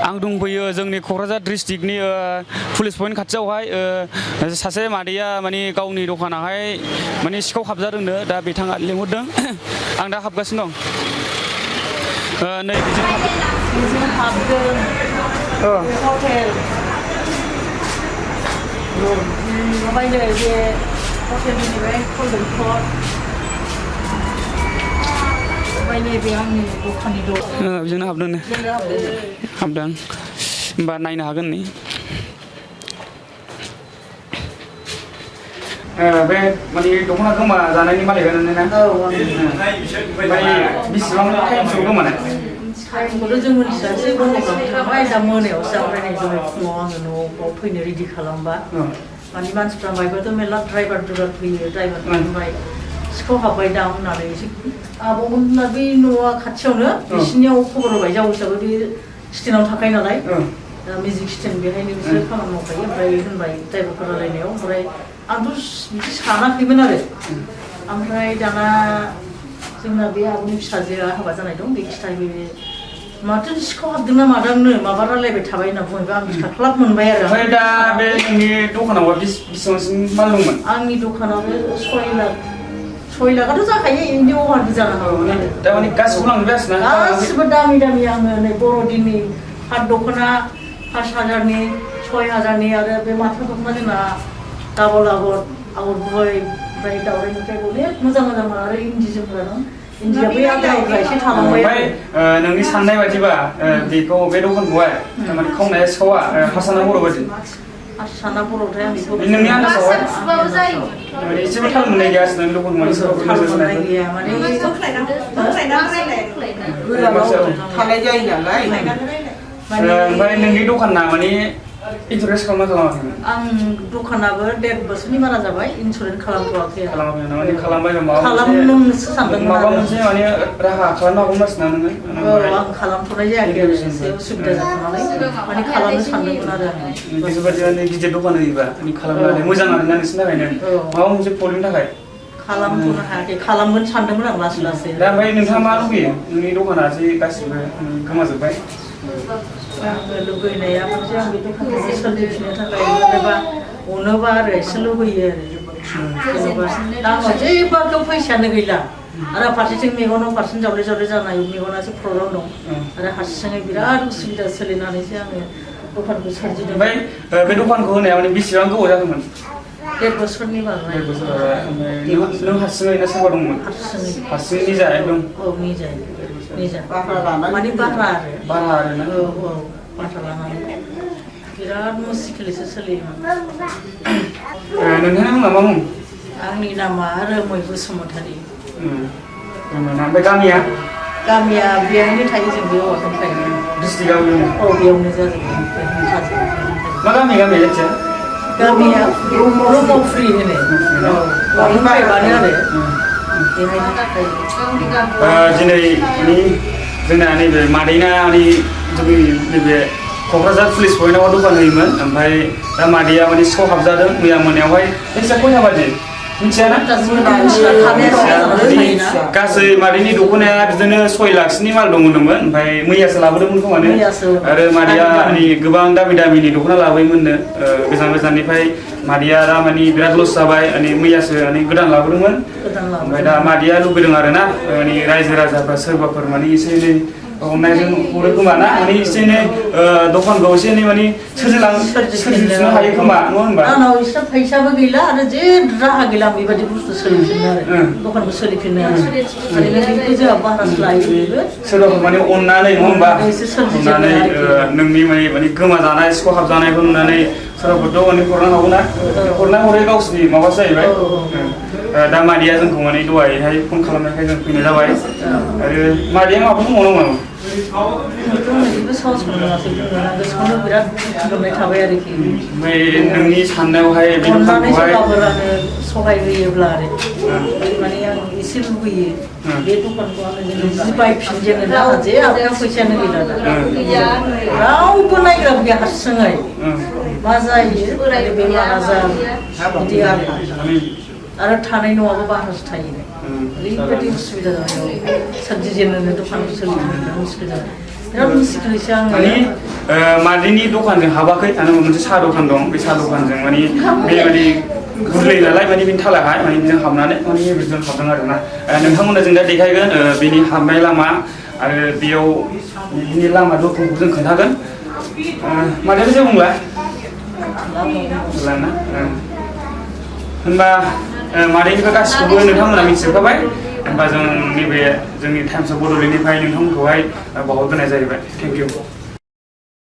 आं दंफैयो जोंनि क'क्राझार डिस्ट्रिक्टनि पुलिस पइन्ट खाथियावहाय सासे मादैया माने गावनि दखानावहाय माने सिखाव हाबजादोंनो दा बिथाङा लिंहरदों आं दा हाबगासिनो दं नै बिदिनो हाबदों हटेल ओमफ्राय नै बे हटेलनिफ्राय कलदोंथ' ओमफ्राय नैबे आंनि दखाननि बिजोंनो हाबदों हाबदों होमबा नायनो हागोन नै बे माने दख'ना गोमा जानायनि मालिकानो ना औ ओमफ्राय बेसेबां टाइमसोआव गोमानाय टाइमखौथ' जों मिथियासै बन्द'खालामनो थांबाय दा मोनायावसो ओमफ्राय नै दहाय फुङाव आङो न'आव फैनो रेडि खालामबा माने मानसिफ्रा बायबाथ' मेरला ड्राइभार फैयो ड्राइभारनिफ्राय सिखाव हाबबाय दां होननानै एसे आब'मोनना बे न'आ खाथियावनो बिसिनियाव खबर होबाय जावैसाबो बे स्टेनाव थाखायो नालाय दा मेजिक स्टेन बेहायनो बिसोरो खामानि मावखायो ओमफ्राय होनबाय ड्राइभारफोर रायलायनायाव ओमफ्राय आंथ' बिदि सानाखैमोन आरो ओमफ्राय दाना जोंना बे आब'नि फिसाजोआ हाबा जानाय दं बे खिथाहैबाय बे माथो सिखाव हाबदोंना मादोंनो माबा रायलायबाय थाबाय होनना बुंबाय आं बिखा ख्लाब मोनबाय आरो ओमफ्राय दा बे नोंनि दखानाव बेसेबांसिम माल दंमोन आंनि दखानाव 6 लाखआथ' जाखायो इनि अभारबो जानो हागौ दा माने गासिबो लांजोबबाय आरोना गासिबो दामि दामि आङो नै बर'दिननि हात दख'ना 5,000नि 6,000नि आरो बे माथा दख'ना जोंना डाबल आगर गुबै ओमफ्राय दावराइनिफ्राय अनेक मोजां मोजां आरो इन्दि जोमग्रा दं इन्दिया बै आद्रा एसे थालांबाय ओमफ्राय नोंनि साननाय बायदिबा बेखौ बे दखानखौहाय माने खावनाया सिखावा हासाना बर' बायदि हासाना बर'थाय आं बेखौ नोंनि आन्दाजावहाय माने एसेबो थाल मोननाय गैया नोंनि दखान माने थाल मोननाय गैया माने गोलाव थानाय जायो नालाय ओमफ्राय नोंनि दखाना माने इन्सुरेन्स खालामाखैमोन आं दखानाबो 1.5 बोसोरनि बारा जाबाय इन्सुरेन्स खालामथ'वाखै माने खालामबायबा खालामनोसो सानदोंमोन माबा मोनसे माने राहा खालामनो हागौमोन नोङो औ आं खालामथ'नाय जायाखै आरो एसे उसुबिदा जाथ'नानै माने खालामनो सानदोंमोन आरो आङो बेफोरबायदि गिदिर दखान होयोबा खालामनानै मोजां आरोना नोंसिनि थाखायनो माबा मोनसे प्रब्लेमनि थाखाय खालामथ'नो हायाखै खालामगोन सानदोंमोन आं लासै लासै दा ओमफ्राय नोंथाङा मा लुगैयो नोंनि दखाना जे गासिबो गोमाजोब्बाय आङो लुगैनाया मोनसे आं बे दखानखौ सोलिफिननो थाखाय जेनेबा अनोबा आरो एसे लुगैयो आरो जेनेबा दा आंनाव जेबो आखायाव फैसायानो गैला आरो फारसेथिं मेगनाव फारसेथिं जावले जावले जानाय मेगनासो प्रब्लेम दं आरो हारसिङै बिराद उसुबिदा सोलिनानैसो आङो दखानखौ सोरजिदों ओमफ्राय बे दखानखौ होनाया माने बेसेबां गोबाव जादोंमोन 1.5 बोसोरनि बारबाय नों हारसिङै ना सोरबा दंमोन हारसिङै निजा एकदम औ निजा माने बाह्रा आरो आरोना औ बाह्रा लानानै बिराद मुस्किलैसो सोलियोमोन नोंथांनि मुङा मा मुं आंनि नामा रोमै बसुमतारी ओमफ्राय गामिया बेयावनो थायो जों बे औवाखौनो डिस्ट्रिक्टआव औ बेयावनो जाजोबो मा गामिया जायखिया गामिया ब्रह्मपुरि होनो फैबानो आरो बेहायनो थाखायो दिनै जोंना नैबे मादैना जोंनि नैबे क'क्राझार पुलिस पइन्टआव दखान होयोमोन ओमफ्राय दा मादैया माने सिखाव हाबजादों मैया मोनायावहाय जायखिया खयथा बाजि मिथियाना गासै मादैनि दख'नाया बिदिनो 6 लाखसोनि माल दं होनदोंमोन ओमफ्राय मैयासो लाबोदोंमोन खोमानो आरो मादैया गोबां दामि दख'ना लाबोयोमोननो गोजाननिफ्राय मादैया दा माने बिराद लस जाबाय मैयासो गोदान लाबोदोंमोन ओमफ्राय दा मादैया लुबैदों आरोना रायजो राजाफ्रा सोरबाफोर माने एसे एनै अननायजों हरो खोमा ना माने एसे एनै दखानखौ एसे एनै माने सोरजिफिननो हायो खोमा नङा होनबा आंनाव एसे फैसाबो गैला आरो जे राहा गैला आं बेबायदि बुस्थु सोलिफिननो आरो दखानखौ सोलिफिननो ओरैनो बेखौ जोंहा भारासो लायो बेबो सोरबाफोर माने अननानै नङा होनबा अननानै नोंनि माने गोमाजानाय सिखाव हाबजानायखौ नुनानै सोरबाफोरथ' माने हरनो हागौ ना हरना हरै गावसिनि माबा जाहैबाय दा मादैया जोंखौ माने दहायहाय फन खालामनायखाय जों फैनाय जाबाय आरो मादैया माबाफोर बुंबावनांगौ बेबो साहस मोनासै गोसोखौनो बिराद गोजोननाय थाबाय आरोखि ओमफ्राय नोंनि साननायावहाय अननानै सोरबाफोर आङो सहाय होयोब्ला आरो माने आं एसे लुबैयो बे दखानखौ आङो जि बायफिनजेनो दा जे आखायाव फैसायानो गैला रावबो नायग्रा गैया हारसिङै मा जायो बेमार आजार बिदि आरो थानाय न'आबो बाह्रासो थायो ओरैबायदि उसुबिदा जानायाव सोरजिजेननो दखानखौ सोलिनो मुस्किल जाबाय बिराद मुस्किलैसो आङो मादैनि दखानजों हाबाखै आरो मोनसे साहा दखान दं बे साहा दखानजों माने बेबायदि गुरलै नालाय माने बिनि थालाहाय माने बिजों हाबनानै माने बिजों हाबदों आरोना नोंथांमोननो जों दा देखायगोन बेनि हाबनाय लामा आरो बेयाव बिनि लामा दरखंखौ जों खोन्थागोन मादैयाबो जेबो बुंला ना होनबा मादैनिफ्राय गासिखौबो नोंथांमोना मिथिजोबखाबाय होनबा जों नैबे जोंनि टाइम्स अफ बड'लेण्डनिफ्राय नोंथांमोनखौहाय बावहरग्रोनाय जाहैबाय थेंक इउ